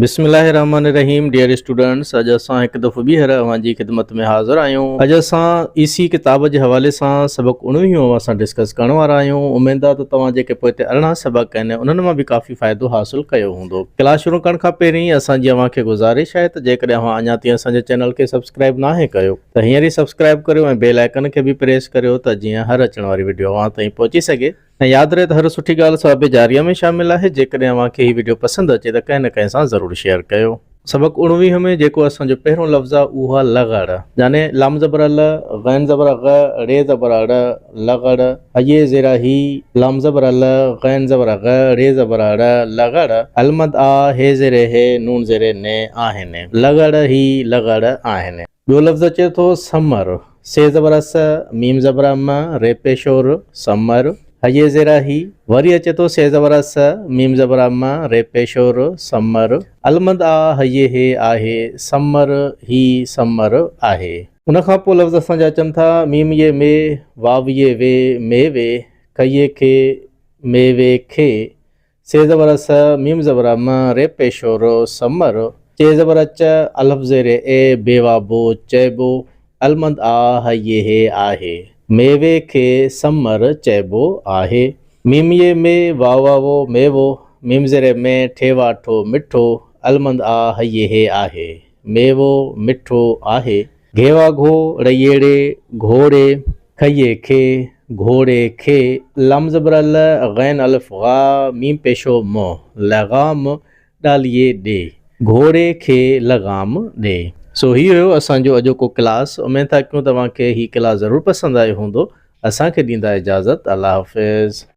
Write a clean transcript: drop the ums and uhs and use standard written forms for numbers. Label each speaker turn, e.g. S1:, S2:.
S1: بسم الله الرحمن الرحيم ڊيئر اسٽوڊنٽس اڄ اسان هڪ دفعو ٻيهر اوهان جي خدمت ۾ حاضر آهيون اڄ اسان اي سي ڪتاب جي حوالي سان سبق اڻويهون اوهان سان ڊسڪس ڪرڻ وارا آهيون اميد آ ته توهان جيڪي پوئتي 18 سبق آهن انهن مان به ڪافي فائدو حاصل ڪيو هوندو ڪلاس شروع ڪرڻ کان پهرين اسان جي اوهان کي گذارش آهي ته جيڪڏهن اوهان اڃا تائين اسان جي چينل کي سبسڪرائب ناهي ڪيو ته هينئر ئي سبسڪرائب ڪريو ۽ بيل آئيڪن کي به پريس ڪريو ته جيئن هر اچڻ واري وڊيو اوهان تائين پهچي سگهي. ۽ ياد رهي ته هر سٺي ڳالهه ثواب جاريه ۾ شامل آهي، جيڪڏهن اوهان کي هي وڊيو پسند اچي ته ڪنهن نه ڪنهن سان ضرور شيئر ڪيو. سبق 19 ۾ جيڪو اسان جو پهريون لفظ آهي اهو آهي لغڙ يعني لام زبر ل، غين زبر غ، ڙي زبر ڙ، لغڙ، هيي زير هي، لام زبر ل، غين زبر غ، ڙي زبر ڙ، لغڙ، المد آ، هي زير هي، نون زير ن آهن. لغڙ هي لغڙ آهن. ٻيو لفظ اچي ٿو سمر، سي زبر س، ميم زبر م، ري پيش ر، سمر، هيي زير هي، وري اچي ٿو سي زبر س، ميم زبر م، ري پيش ر، سمر، المد آ، هيي هي آهي، سمر، هي سمر آهي. ان کان پوء لفظ اسان جا اچن ٿا ميم يي مي، واو يي وي، ميوي، ڪيي کي، ميوي کي، سي زبر س، ميم زبر م، ري پيش ر، سمر، چي زبر چ، الف زير اي، بي وا بو، چئبو، المد آ، ه يي هي آهي. ميوي کي سمر چئبو آهي. ميم يي مي، واو وا وو، ميوو، ميم زير مي، ٺي وا ٺو، مٺو، المد آ، ه يي هي آهي. ميوو مٺو آهي. گهيوا گهو، ڙيئڙي، گهوڙي، کيي کي، گهوڙي کي، لام زبر ل، غين الف غا، ميم پيشو م، لغام، ڏاليي ڏي، گهوڙي کي لغام ڏي. سو هي هيو اسان جو اڄوڪو ڪلاس، اميد ٿا ڪيون توهان کي هي ڪلاس ضرور پسند آيو هوندو، اسان کي ڏيندا اجازت، الله حافظ.